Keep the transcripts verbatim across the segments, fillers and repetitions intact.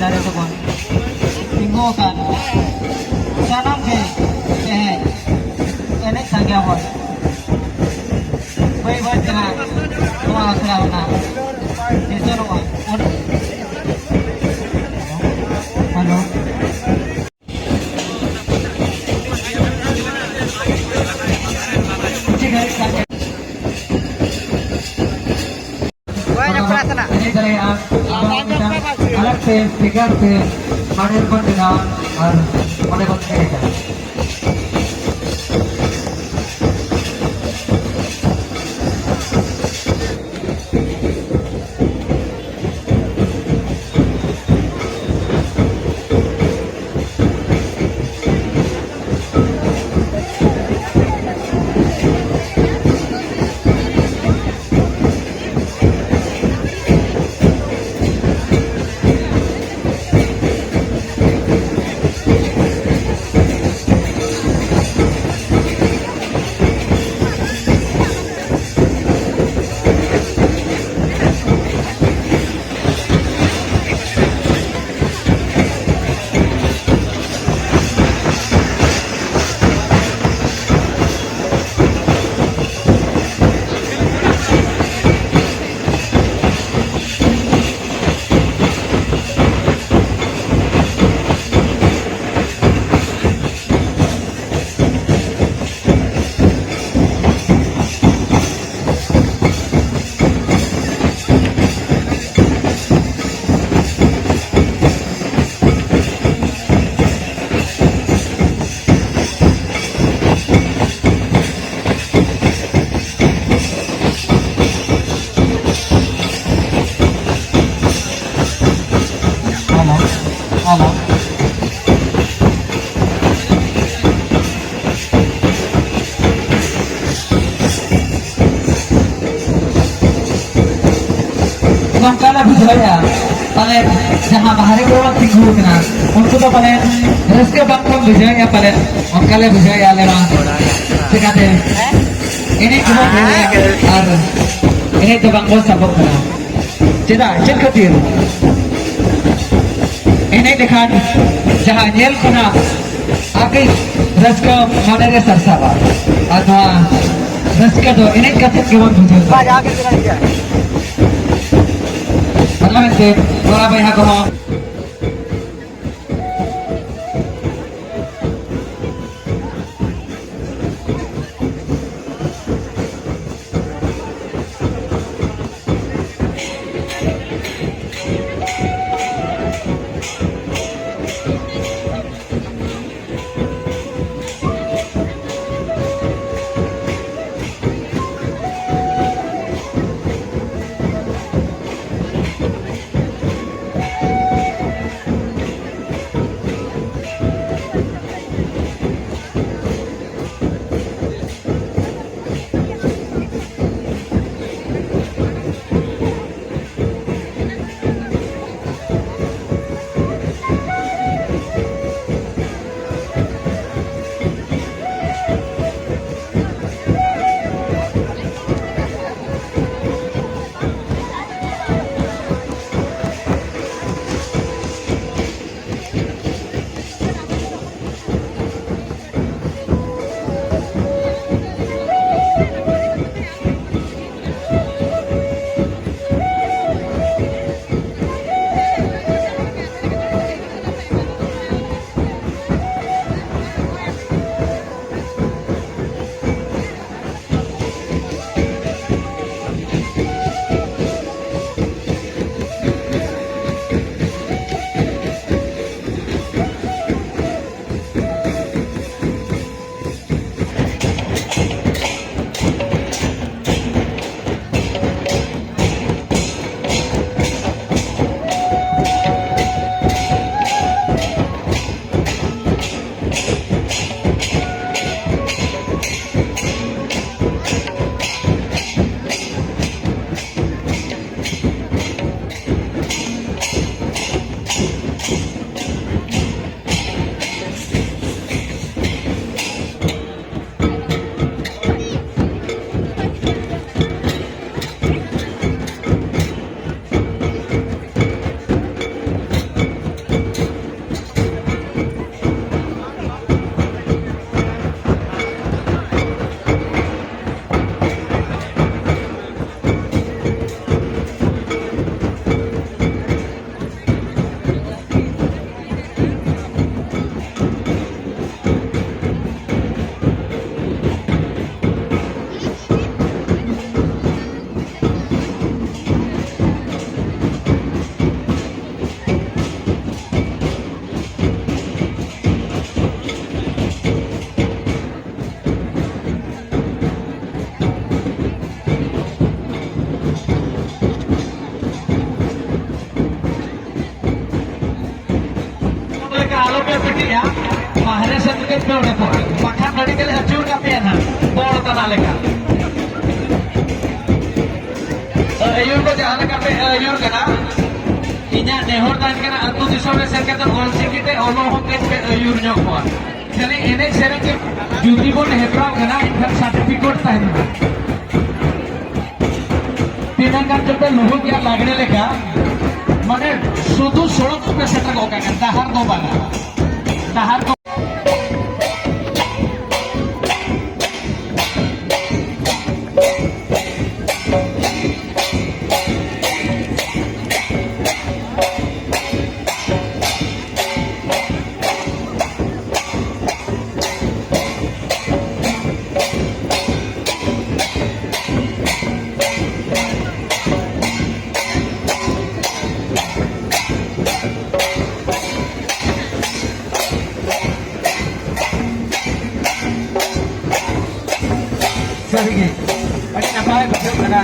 ᱫᱟᱨᱮ ᱛᱮᱵᱚᱱ ᱛᱤᱸᱜᱩ ᱟᱠᱟᱱ ᱥᱟᱱᱟᱢ ᱜᱮ ᱛᱮᱦᱮᱧ ᱮᱱᱮᱡ ᱥᱟᱸᱜᱮ ᱟᱵᱚᱱ᱾ ᱵᱟᱹᱭ ᱵᱟᱹᱭ ᱛᱮ ᱦᱟᱸᱜ ᱱᱚᱣᱟ ᱟᱠᱷᱲᱟ ᱨᱮᱱᱟᱜ ᱱᱤᱥᱟᱹᱱᱚᱜᱼᱟ᱾ ᱦᱮᱞᱳ᱾ ᱵᱟᱭ ᱧᱟᱯᱟᱢ ᱠᱟᱱᱟ᱾ ᱮᱱᱮᱡ ᱫᱟᱲᱮᱭᱟᱜᱼᱟ᱾ ᱟᱵᱚ ᱢᱤᱫᱴᱟᱝ ᱟᱞᱟᱜᱽ ᱛᱮ, ᱵᱷᱮᱜᱟᱨ ᱛᱮ ᱢᱟᱲᱮ ᱨᱮᱵᱚᱱ ᱵᱮᱱᱟᱣᱟ ᱟᱨ ᱚᱸᱰᱮ ᱵᱚᱱ ᱮᱱᱮᱡᱟ᱾ Hello, hello. ᱱᱚᱝᱠᱟ ᱞᱮ ᱵᱩᱡᱷᱟᱹᱣᱮᱫᱼᱟ, ᱯᱟᱞᱮ ᱡᱟᱦᱟᱸ ᱵᱟᱦᱨᱮ ᱠᱚᱨᱮ ᱵᱚᱱ ᱛᱤᱸᱜᱩ ᱟᱠᱟᱱᱟ, ᱩᱱᱠᱩ ᱫᱚ ᱯᱟᱞᱮ ᱨᱟᱹᱥᱠᱟᱹ ᱵᱟᱝ ᱵᱚᱱ ᱵᱩᱡᱷᱟᱹᱣᱮᱫᱼᱟ, ᱯᱟᱞᱮ ᱚᱱᱠᱟ ᱞᱮ ᱵᱩᱡᱷᱟᱹᱣᱮᱫᱼᱟ ᱟᱞᱮ ᱢᱟ᱾ ᱪᱮᱠᱟᱛᱮ? ᱮᱱᱮᱡ ᱜᱮᱵᱚᱱ ᱧᱮᱞᱮᱫᱼᱟ ᱟᱨ ᱮᱱᱮᱡ ᱫᱚ ᱵᱟᱝ ᱵᱚᱱ ᱥᱟᱵᱚᱜ ᱠᱟᱱᱟ᱾ ᱪᱮᱫᱟᱜ? ᱪᱮᱫ ᱠᱷᱟᱹᱛᱤᱨ? ᱞᱮᱠᱷᱟᱱ ᱡᱟᱦᱟᱸ ᱧᱮᱞ ᱠᱷᱚᱱᱟᱜ ᱟᱹᱰᱤ ᱨᱟᱹᱥᱠᱟᱹ ᱢᱚᱱᱮᱨᱮ ᱥᱟᱨᱥᱟᱜᱼᱟ᱾ ᱟᱨ ᱱᱚᱣᱟ ᱨᱟᱹᱥᱠᱟᱹ ᱫᱚ ᱮᱱᱮᱡ ᱠᱟᱛᱮ ᱜᱮᱵᱚᱱ ᱵᱩᱡᱷᱟᱹᱣ ᱫᱟᱲᱮᱭᱟᱜᱼᱟ᱾ ᱚᱱᱟ ᱢᱮᱱᱛᱮ ᱠᱚᱲᱟ ᱵᱚᱭᱦᱟ ᱠᱚᱦᱚᱸ ᱟᱞᱚᱯᱮ ᱯᱤᱴᱤᱜᱼᱟ, ᱵᱟᱦᱨᱮ ᱥᱮᱫ ᱠᱟᱹᱡ ᱯᱮ ᱚᱰᱚᱠᱚᱜᱼᱟ, ᱵᱟᱠᱷᱟᱱ ᱜᱟᱹᱰᱤ ᱛᱮᱞᱮ ᱟᱹᱪᱩᱨ ᱠᱟᱯᱮᱭᱟ ᱱᱟᱦᱟᱜ ᱵᱚᱞ ᱛᱟᱱᱟ ᱞᱮᱠᱟ᱾ ᱟᱹᱭᱩᱨ ᱠᱚ ᱡᱟᱦᱟᱸ ᱞᱮᱠᱟ ᱯᱮ ᱟᱹᱭᱩᱨ ᱠᱟᱱᱟ, ᱤᱧᱟᱹᱜ ᱱᱮᱦᱚᱨ ᱛᱟᱦᱮᱱ ᱠᱟᱱᱟ, ᱟᱹᱛᱩ ᱫᱤᱥᱚᱢ ᱨᱮ ᱥᱮᱱ ᱠᱟᱛᱮ ᱚᱞᱪᱤᱠᱤ ᱛᱮ ᱚᱞᱚᱜ ᱦᱚᱸ ᱠᱟᱹᱡ ᱯᱮ ᱟᱹᱭᱩᱨ ᱧᱚᱜ ᱠᱚᱣᱟ᱾ ᱠᱷᱟᱹᱞᱤ ᱮᱱᱮᱡ ᱥᱮᱨᱮᱧ ᱜᱮ ᱡᱩᱫᱤ ᱵᱚᱱ ᱦᱮᱯᱨᱟᱣ ᱠᱟᱱᱟ, ᱮᱱᱠᱷᱟᱱ ᱥᱟᱨᱴᱤᱯᱷᱤᱠᱮᱴ ᱛᱟᱦᱮᱱᱟ᱾ ᱛᱤᱱᱟᱹᱜ ᱜᱟᱱ ᱪᱚᱯᱮ ᱞᱩᱦᱩᱠ ᱜᱮᱭᱟ ᱞᱟᱜᱽᱲᱮ ᱞᱮᱠᱟ, ᱢᱟᱱᱮ ᱥᱩᱫᱷᱩ ᱥᱚᱲᱚᱠ ᱯᱮ ᱥᱮᱴᱮᱨ ᱜᱚᱫ ᱠᱟᱜ ᱠᱟᱱᱟ, ᱰᱟᱦᱟᱨ ᱫᱚ ᱵᱟᱝᱟ, ᱰᱟᱦᱟᱨ ᱫᱚ᱾ ᱥᱟᱹᱨᱤᱜᱮ ᱟᱹᱰᱤ ᱱᱟᱯᱟᱭ ᱵᱩᱡᱷᱟᱹᱜ ᱠᱟᱱᱟ᱾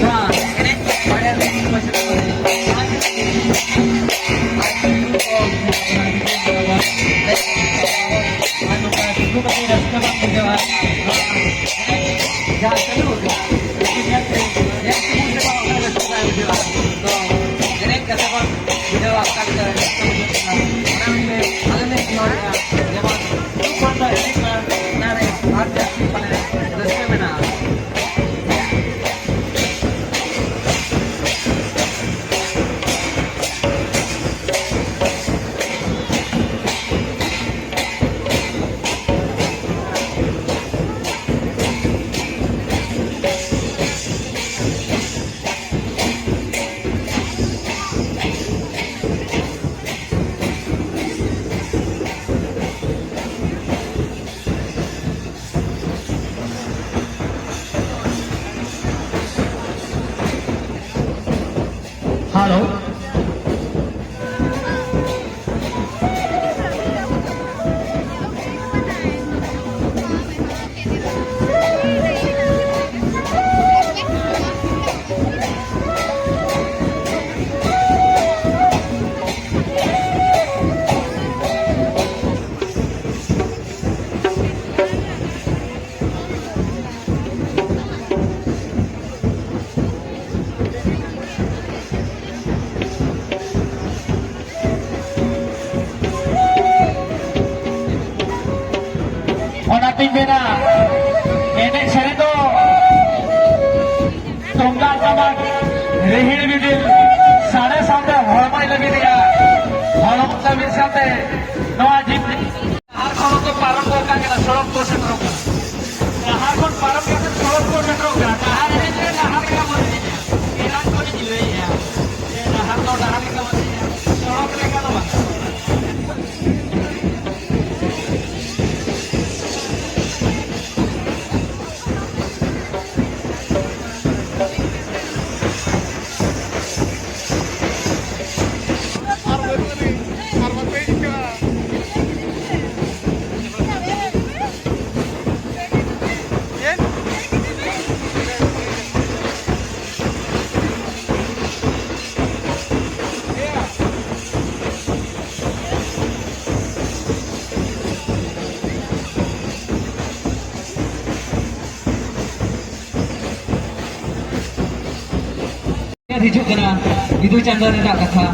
ᱱᱚᱣᱟ ᱮᱱᱮᱡ ᱵᱟᱲᱟᱭ ᱨᱮ ᱯᱚᱭᱥᱟ ᱠᱚ ᱟᱨ ᱱᱚᱝᱠᱟ ᱨᱟᱹᱥᱠᱟᱹ ᱵᱟᱝ ᱵᱩᱡᱷᱟᱹᱜᱼᱟ᱾ ᱡᱟᱦᱟᱸ ᱪᱟᱹᱞᱩ ᱟᱠᱟᱱᱟ, ᱩᱱᱠᱩ ᱧᱮᱞ ᱛᱮ, ᱧᱮᱞ ᱛᱮ ᱢᱚᱱ ᱨᱮ ᱵᱟᱝ ᱨᱟᱹᱥᱠᱟᱹ ᱵᱟᱭ ᱵᱩᱡᱷᱟᱹᱜᱼᱟ᱾ ᱛᱚ, ᱮᱱᱮᱡ ᱠᱟᱛᱮ ᱵᱚᱱ ᱵᱩᱡᱷᱟᱹᱣᱟ, ᱚᱠᱟ ᱞᱮᱠᱟ ᱨᱟᱹᱥᱠᱟᱹ ᱵᱩᱡᱷᱟᱹᱜ ᱠᱟᱱᱟ, ᱚᱱᱟ ᱢᱮᱱᱛᱮ ᱟᱞᱮ ᱞᱮ ᱱᱮᱦᱚᱨᱚᱜᱼᱟ, ᱡᱮᱢᱚᱱ ᱱᱩᱠᱩ ᱦᱚᱲ ᱫᱚ ᱮᱱᱮᱡ ᱢᱟ, ᱚᱱᱟ ᱨᱮ ᱟᱨ ᱡᱟᱹᱥᱛᱤ ᱯᱟᱞᱮ ᱨᱟᱹᱥᱠᱟᱹ ᱢᱮᱱᱟᱜᱼᱟ᱾ ᱨᱤᱦᱤᱲ ᱵᱤᱫᱤᱲ ᱥᱟᱰᱮ ᱥᱟᱶᱛᱮ ᱦᱚᱲᱢᱚᱭ ᱞᱟᱹᱵᱤᱫᱮᱜᱼᱟ᱾ ᱦᱚᱲᱢᱚ ᱞᱟᱹᱵᱤᱫ ᱥᱟᱶᱛᱮ ᱱᱚᱣᱟ ᱡᱤᱵᱽ ᱰᱟᱦᱟᱨ ᱠᱷᱚᱱ ᱠᱚ ᱯᱟᱨᱚᱢ ᱜᱚᱫ ᱠᱟᱜ ᱠᱟᱱᱟ, ᱥᱚᱲᱚᱠ ᱠᱚ ᱥᱮᱴᱮᱨᱚᱜ ᱠᱟᱱᱟ᱾ ᱰᱟᱦᱟᱨ ᱠᱷᱚᱱ ᱯᱟᱨᱚᱢ ᱠᱟᱛᱮ ᱥᱚᱲᱚᱠ ᱠᱚ ᱥᱮᱴᱮᱨᱚᱜ ᱠᱟᱱᱟ᱾ ᱰᱟᱦᱟᱨ ᱮᱱᱮᱡ ᱨᱮ ᱰᱟᱦᱟᱨ ᱞᱮᱠᱟ ᱵᱚᱱ ᱮᱱᱮᱡᱟ᱾ ᱮᱱᱟᱝ ᱠᱷᱚᱱ ᱤᱧ ᱞᱟᱹᱭᱮᱫᱼᱟ ᱡᱮ ᱰᱟᱦᱟᱨ ᱫᱚ ᱰᱟᱦᱟᱨ ᱞᱮᱠᱟ ᱵᱚᱱ ᱮᱱᱮᱡᱟ, ᱥᱚᱲᱚᱠ ᱞᱮᱠᱟ ᱫᱚ ᱵᱟᱝ᱾ ᱦᱤᱡᱩᱜ ᱠᱟᱱᱟ ᱵᱤᱫᱩ ᱪᱟᱸᱫᱟᱱ ᱨᱮᱱᱟᱜ ᱠᱟᱛᱷᱟ᱾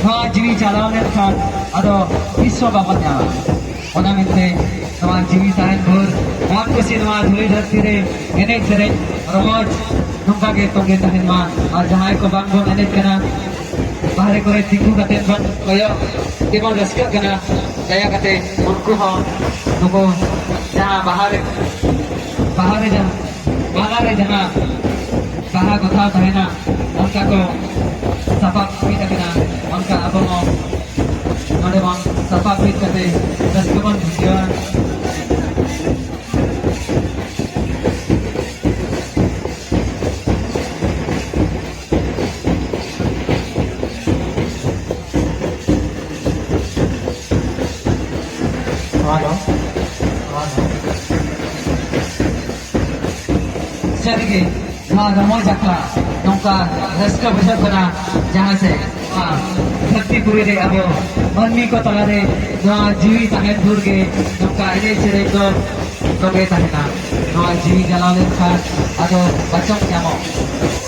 ᱱᱚᱣᱟ ᱡᱤᱣᱤ ᱪᱟᱞᱟᱣ ᱞᱮᱱᱠᱷᱟᱱ ᱟᱫᱚ ᱛᱤᱥ ᱦᱚᱸ ᱵᱟᱵᱚᱱ ᱧᱟᱢᱟ᱾ ᱚᱱᱟ ᱢᱮᱱᱛᱮ ᱱᱚᱣᱟ ᱡᱤᱣᱤ ᱛᱟᱦᱮᱱ ᱵᱷᱳᱨ ᱢᱚᱡᱽ ᱠᱩᱥᱤ ᱱᱚᱣᱟ ᱫᱷᱩᱲᱤ ᱫᱷᱟᱹᱨᱛᱤ ᱨᱮ ᱮᱱᱮᱡ ᱥᱮᱨᱮᱧ ᱨᱚᱢᱚᱡᱽ ᱱᱚᱝᱠᱟ ᱜᱮ ᱛᱚᱸᱜᱮ ᱛᱟᱦᱮᱱ ᱢᱟ᱾ ᱟᱨ ᱡᱟᱦᱟᱸᱭ ᱠᱚ ᱵᱟᱝ ᱵᱚᱱ ᱮᱱᱮᱡ ᱠᱟᱱᱟ, ᱵᱟᱦᱨᱮ ᱠᱚᱨᱮ ᱛᱤᱸᱜᱩ ᱠᱟᱛᱮ ᱵᱚᱱ ᱠᱚᱭᱚᱜ ᱛᱮᱵᱚᱱ ᱨᱟᱹᱥᱠᱟᱹᱜ ᱠᱟᱱᱟ, ᱫᱟᱭᱟ ᱠᱟᱛᱮ ᱩᱱᱠᱩ ᱦᱚᱸ ᱱᱩᱠᱩ ᱡᱟᱦᱟᱸ ᱵᱟᱦᱟ ᱨᱮ, ᱵᱟᱦᱟ ᱨᱮ ᱡᱟᱦᱟᱸ ᱢᱟᱞᱟ ᱨᱮ ᱡᱟᱦᱟᱸ ᱵᱟᱦᱟ ᱜᱚᱛᱷᱟᱣ ᱛᱟᱦᱮᱱᱟ, ᱚᱱᱠᱟ ᱠᱚ ᱥᱟᱯᱟᱵ ᱢᱤᱫ ᱟᱠᱟᱱᱟ, ᱚᱱᱠᱟ ᱟᱵᱚ ᱦᱚᱸ ᱱᱚᱰᱮ ᱵᱚᱱ ᱥᱟᱯᱟᱵ ᱢᱤᱫ ᱠᱟᱛᱮ ᱨᱟᱹᱥᱠᱟᱹ ᱵᱚᱱ ᱵᱩᱡᱷᱟᱹᱣᱟ᱾ Hello, hello. ᱥᱟᱹᱨᱤᱜᱮ ᱱᱚᱣᱟ ᱨᱚᱢᱚᱡᱽ ᱟᱠᱷᱲᱟ ᱱᱚᱝᱠᱟ ᱨᱟᱹᱥᱠᱟᱹ ᱵᱩᱡᱷᱟᱹᱜ ᱠᱟᱱᱟ, ᱡᱟᱦᱟᱸ ᱥᱮ ᱱᱚᱣᱟ ᱫᱷᱟᱹᱨᱛᱤ ᱯᱩᱨᱤ ᱨᱮ ᱟᱵᱚ ᱢᱟᱹᱱᱢᱤ ᱠᱚ ᱛᱟᱞᱟᱨᱮ ᱱᱚᱣᱟ ᱡᱤᱣᱤ ᱛᱟᱦᱮᱱ ᱵᱷᱳᱨ ᱜᱮ ᱱᱚᱝᱠᱟ ᱮᱱᱮᱡ ᱥᱮᱨᱮᱧ ᱫᱚ ᱛᱚᱵᱮ ᱛᱟᱦᱮᱱᱟ᱾ ᱱᱚᱣᱟ ᱡᱤᱣᱤ ᱪᱟᱞᱟᱣ ᱞᱮᱱᱠᱷᱟᱱ ᱟᱫᱚ ᱵᱟᱪᱚᱠ ᱧᱟᱢᱚᱜ᱾